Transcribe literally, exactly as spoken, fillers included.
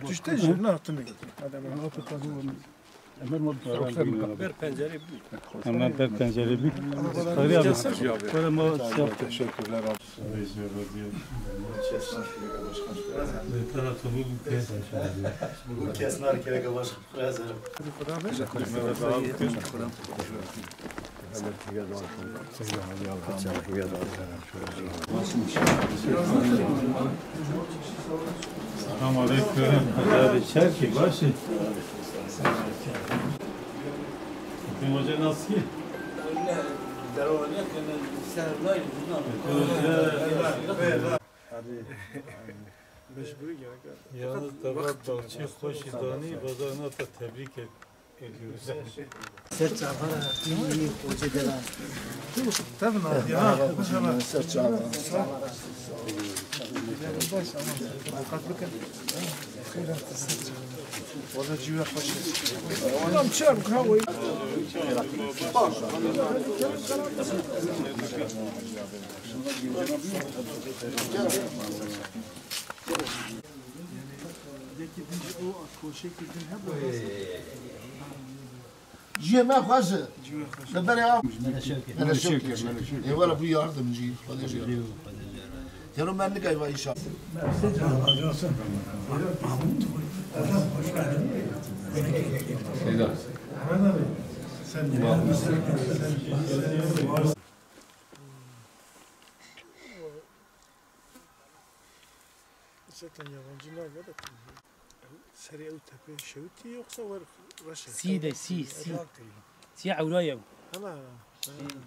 Tiştê jî ne hatimi. Ber pencerê bû. Hemen ber pencerê bû. Xeyrî abi. Böyle ma şey yaptı. Teşekkürler abi. Bu kesnar kereke başkan. Selam aleyküm. Abi, çerki başı. Kim hoca nasıl ki? Yalnız tabi dalçı hoş idani bazarına da tebrik et. Ser çava ra tî hoca dela. Tabii lan ya. Ser çava. Dikkat bakın. Orada cüve hoş. Oğlum çarp ha o. Ciyê me xweş e. Li berê av. Mele Şevkir. Ê were bû yardimcî. Xwedê jê re. Têro me nigay va îşa. Zaten yabancı nar var da. Serê ew tepe şewitî yoksa wer reş e? Sî de, sî, sî. Sî ewra ye. Hela.